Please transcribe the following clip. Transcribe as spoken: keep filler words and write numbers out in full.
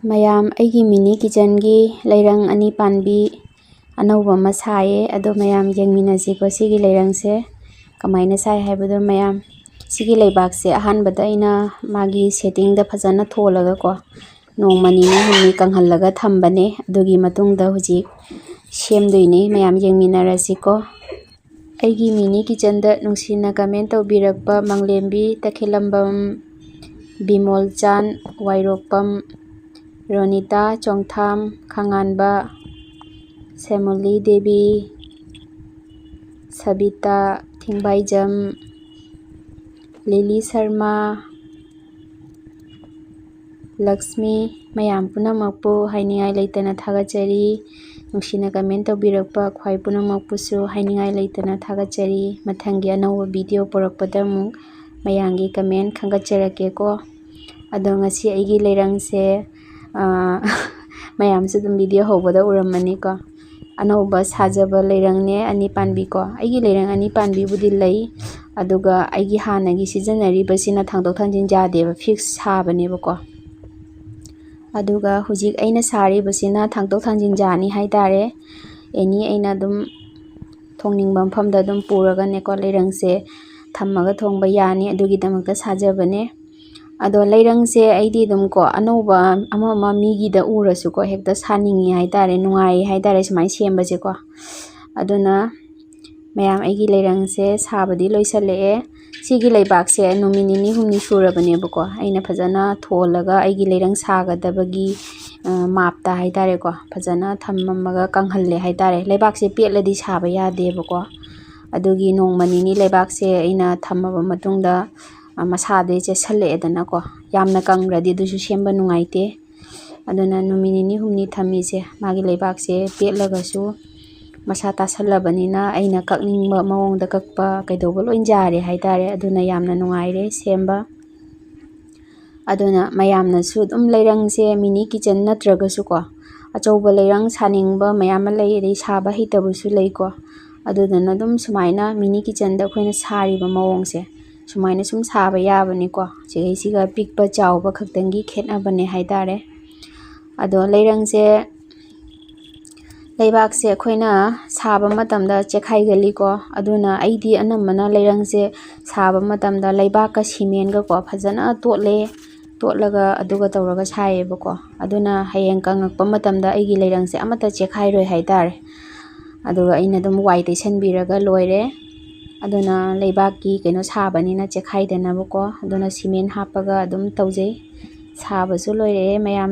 ꯃꯌꯥꯝ, ꯑꯩꯒꯤ mini kitchenꯒꯤ ꯂꯩꯔꯪ ꯑꯅꯤ ꯄꯥꯟꯕꯤ ꯑꯅꯧꯕ ꯑꯃ ꯁꯥꯏꯌꯦ꯫ ꯑꯗꯣ ꯃꯌꯥꯝ ꯌꯦꯡꯃꯤꯟꯅꯁꯤꯀꯣ, ꯁꯤꯒꯤ ꯂꯩꯔꯪꯁꯦ ꯀꯃꯥꯏꯅ ꯁꯥꯏ ꯍꯥꯏꯕꯗꯣ꯫ ꯃꯌꯥꯝ, ꯁꯤꯒꯤ ꯂꯩꯕꯥꯛꯁꯦ ꯑꯍꯥꯟꯕꯗ ꯑꯩꯅ ꯃꯥꯒꯤ settingꯗ ꯐꯖꯅ ꯊꯣꯜꯂꯒꯀꯣ, ꯅꯣꯡꯃ ꯅꯤꯅꯤ ꯍꯨꯝꯅꯤ ꯀꯪꯍꯜꯂꯒ ꯊꯝꯕꯅꯦ꯫ ꯑꯗꯨꯒꯤ ꯃꯇꯨꯡꯗ ꯍꯧꯖꯤꯛ ꯁꯦꯝꯗꯣꯏꯅꯦ꯫ ꯃꯌꯥꯝ ꯌꯦꯡꯃꯤꯟꯅꯔꯁꯤꯀꯣ꯫ ꯑꯩꯒꯤ mini kitchenꯗ ꯅꯨꯡꯁꯤꯅ comment ꯇꯧꯕꯤꯔꯛꯄ ꯃꯪꯂꯦꯝꯕꯤ ꯇꯈꯦꯂꯝꯕꯝ, ꯕꯤꯃꯣꯜꯆꯥꯟ ꯋꯥꯏꯔꯣꯛꯄꯝ, ꯔꯣꯅꯤꯇꯥ ꯆꯣꯡꯊꯥꯝ, ꯈꯉꯥꯟꯕ, ꯁꯦꯃꯨꯂꯤ ꯗꯦꯕꯤ, ꯁꯕꯤꯇꯥ ꯊꯤꯡꯕꯥꯏꯖꯝ, ꯂꯤꯂꯤ ꯁꯔꯃ, ꯂꯛꯁꯃꯤ, ꯃꯌꯥꯝ ꯄꯨꯝꯅꯃꯛꯄꯨ ꯍꯥꯏꯅꯤꯡꯉꯥꯏ ꯂꯩꯇꯅ ꯊꯥꯒꯠꯆꯔꯤ꯫ ꯅꯨꯡꯁꯤꯅ comment ꯇꯧꯕꯤꯔꯛꯄ ꯈ꯭ꯋꯥꯏ ꯄꯨꯝꯅꯃꯛꯄꯨꯁꯨ ꯍꯥꯏꯅꯤꯡꯉꯥꯏ ꯂꯩꯇꯅ ꯊꯥꯒꯠꯆꯔꯤ꯫ ꯃꯊꯪꯒꯤ ꯑꯅꯧꯕ video ꯄꯨꯔꯛꯄꯗ ꯑꯃꯨꯛ ꯃꯌꯥꯝꯒꯤ comment ꯈꯟꯒꯠꯆꯔꯛꯀꯦꯀꯣ꯫ ꯑꯗꯣ ꯉꯁꯤ ꯑꯩꯒꯤ ꯂꯩꯔꯪꯁꯦ, ꯑꯥ, ꯃꯌꯥꯝꯁꯨ ꯑꯗꯨꯝ video ꯍꯧꯕꯗ ꯎꯔꯝꯃꯅꯤꯀꯣ꯫ ꯑꯅꯧꯕ ꯁꯥꯖꯕ ꯂꯩꯔꯪꯅꯦ, ꯑꯅꯤ ꯄꯥꯟꯕꯤꯀꯣ꯫ ꯑꯩꯒꯤ ꯂꯩꯔꯪ ꯑꯅꯤ ꯄꯥꯟꯕꯤꯕꯨꯗꯤ ꯂꯩ, ꯑꯗꯨꯒ ꯑꯩꯒꯤ ꯍꯥꯟꯅꯒꯤ ꯁꯤꯖꯤꯟꯅꯔꯤꯕꯁꯤꯅ ꯊꯥꯡꯗꯣꯛ ꯊꯥꯡꯖꯤꯟ ꯌꯥꯗꯦꯕ, fix ꯁꯥꯕꯅꯦꯕꯀꯣ꯫ ꯑꯗꯨꯒ ꯍꯧꯖꯤꯛ ꯑꯩꯅ ꯁꯥꯔꯤꯕꯁꯤꯅ ꯊꯥꯡꯗꯣꯛ ꯊꯥꯡꯖꯤꯟ ꯌꯥꯅꯤ ꯍꯥꯏꯇꯥꯔꯦ꯫ Any ꯑꯩꯅ ꯑꯗꯨꯝ ꯊꯣꯡꯅꯤꯡꯕ ꯃꯐꯝꯗ ꯑꯗꯨꯝ ꯄꯨꯔꯒꯅꯦꯀꯣ, ꯂꯩꯔꯪꯁꯦ ꯊꯝꯃꯒ ꯊꯣꯡꯕ ꯌꯥꯅꯤ꯫ ꯑꯗꯨꯒꯤꯗꯃꯛꯇ ꯁꯥꯖꯕꯅꯦ꯫ ꯑꯗꯣ ꯂꯩꯔꯪꯁꯦ ꯑꯩꯗꯤ ꯑꯗꯨꯝ ꯀꯣ, ꯑꯅꯧꯕ ꯑꯃ ꯑꯃ ꯃꯤꯒꯤꯗ ꯎꯔꯁꯨꯀꯣ, ꯍꯦꯛꯇ ꯁꯥꯅꯤꯡꯉꯤ ꯍꯥꯏꯇꯥꯔꯦ, ꯅꯨꯡꯉꯥꯏ ꯍꯥꯏꯇꯥꯔꯦ ꯁꯨꯃꯥꯏꯅ ꯁꯦꯝꯕꯁꯦꯀꯣ꯫ ꯑꯗꯨꯅ ꯃꯌꯥꯝ, ꯑꯩꯒꯤ ꯂꯩꯔꯪꯁꯦ ꯁꯥꯕꯗꯤ ꯂꯣꯏꯁꯜꯂꯛꯑꯦ꯫ ꯁꯤꯒꯤ ꯂꯩꯕꯥꯛꯁꯦ ꯅꯨꯃꯤꯠ ꯅꯤꯅꯤ ꯍꯨꯝꯅꯤ ꯁꯨꯔꯕꯅꯦꯕꯀꯣ, ꯑꯩꯅ ꯐꯖꯅ ꯊꯣꯜꯂꯒ ꯑꯩꯒꯤ ꯂꯩꯔꯪ ꯁꯥꯒꯗꯕꯒꯤ, ꯑ, ꯃꯥꯞꯇ ꯍꯥꯏꯇꯥꯔꯦꯀꯣ, ꯐꯖꯅ ꯊꯝꯃꯝꯃꯒ ꯀꯪꯍꯜꯂꯦ ꯍꯥꯏꯇꯥꯔꯦ꯫ ꯂꯩꯕꯥꯛꯁꯦ ꯄꯦꯠꯂꯗꯤ ꯁꯥꯕ ꯌꯥꯗꯦꯕꯀꯣ꯫ ꯑꯗꯨꯒꯤ ꯅꯣꯡꯃ ꯅꯤꯅꯤ ꯂꯩꯕꯥꯛꯁꯦ ꯑꯩꯅ ꯊꯝꯃꯕ ꯃꯇꯨꯡꯗ, ꯑ, ꯃꯁꯥꯗꯩ ꯆꯦꯠꯁꯜꯂꯛꯑꯦꯗꯅꯀꯣ꯫ ꯌꯥꯝꯅ ꯀꯪꯈ꯭ꯔꯗꯤ ꯑꯗꯨꯁꯨ ꯁꯦꯝꯕ ꯅꯨꯡꯉꯥꯏꯇꯦ꯫ ꯑꯗꯨꯅ ꯅꯨꯃꯤꯠ ꯅꯤꯅꯤ ꯍꯨꯝꯅꯤ ꯊꯝꯃꯤꯁꯦ, ꯃꯥꯒꯤ ꯂꯩꯕꯥꯛꯁꯦ ꯄꯦꯠꯂꯒꯁꯨ ꯃꯁꯥ ꯇꯥꯁꯜꯂꯕꯅꯤꯅ ꯑꯩꯅ ꯀꯛꯅꯤꯡꯕ ꯃꯑꯣꯡꯗ ꯀꯛꯄ ꯀꯩꯗꯧꯕ ꯂꯣꯏ ꯌꯥꯔꯦ ꯍꯥꯏꯇꯥꯔꯦ꯫ ꯑꯗꯨꯅ ꯌꯥꯝꯅ ꯅꯨꯡꯉꯥꯏꯔꯦ ꯁꯦꯝꯕ꯫ ꯑꯗꯨꯅ ꯃꯌꯥꯝꯅꯁꯨ ꯑꯗꯨꯝ ꯂꯩꯔꯪꯁꯦ mini kitchen ꯅꯠꯇ꯭ꯔꯒꯁꯨꯀꯣ, ꯑꯆꯧꯕ ꯂꯩꯔꯪ ꯁꯥꯅꯤꯡꯕ ꯃꯌꯥꯝ ꯑꯃ ꯂꯩ, ꯑꯗꯩ ꯁꯥꯕ ꯍꯩꯇꯕꯁꯨ ꯂꯩꯀꯣ꯫ ꯑꯗꯨꯗꯨꯅ ꯑꯗꯨꯝ ꯁꯨꯃꯥꯏꯅ mini kitchenꯗ ꯑꯩꯈꯣꯏꯅ ꯁꯥꯔꯤꯕ ꯃꯑꯣꯡꯁꯦ, ꯁꯨꯃꯥꯏꯅ ꯁꯨꯝ ꯁꯥꯕ ꯌꯥꯕꯅꯤꯀꯣ꯫ ꯁꯤꯒꯩꯁꯤꯒ ꯄꯤꯛꯄ ꯆꯥꯎꯕ ꯈꯛꯇꯪꯒꯤ ꯈꯦꯠꯅꯕꯅꯦ ꯍꯥꯏꯇꯥꯔꯦ꯫ ꯑꯗꯣ ꯂꯩꯔꯪꯁꯦ, ꯂꯩꯕꯥꯛꯁꯦ ꯑꯩꯈꯣꯏꯅ ꯁꯥꯕ ꯃꯇꯝꯗ ꯆꯦꯛꯈꯥꯏꯒꯜꯂꯤꯀꯣ꯫ ꯑꯗꯨꯅ ꯑꯩꯗꯤ ꯑꯅꯝꯕꯅ ꯂꯩꯔꯪꯁꯦ ꯁꯥꯕ ꯃꯇꯝꯗ ꯂꯩꯕꯥꯛꯀ ꯁꯤꯃꯦꯟꯒꯀꯣ ꯐꯖꯅ ꯇꯣꯠꯂꯦ꯫ ꯇꯣꯠꯂꯒ ꯑꯗꯨꯒ ꯇꯧꯔꯒ ꯁꯥꯏꯌꯦꯕꯀꯣ꯫ ꯑꯗꯨꯅ ꯍꯌꯦꯡ ꯀꯪꯉꯛꯄ ꯃꯇꯝꯗ ꯑꯩꯒꯤ ꯂꯩꯔꯪꯁꯦ ꯑꯃꯠꯇ ꯆꯦꯛꯈꯥꯏꯔꯣꯏ ꯍꯥꯏꯇꯥꯔꯦ꯫ ꯑꯗꯨꯒ ꯑꯩꯅ ꯑꯗꯨꯝ ꯋꯥꯏ ꯇꯩꯁꯟꯕꯤꯔꯒ ꯂꯣꯏꯔꯦ꯫ ꯑꯗꯨꯅ ꯂꯩꯕꯥꯛꯀꯤ ꯀꯩꯅꯣ ꯁꯥꯕꯅꯤꯅ ꯆꯦꯛꯈꯥꯏꯗꯅꯕꯀꯣ꯫ ꯑꯗꯨꯅ ꯁꯤꯃꯦꯟ ꯍꯥꯞꯄꯒ ꯑꯗꯨꯝ ꯇꯧꯖꯩ꯫ ꯁꯥꯕꯁꯨ ꯂꯣꯏꯔꯛꯑꯦ ꯃꯌꯥꯝ꯫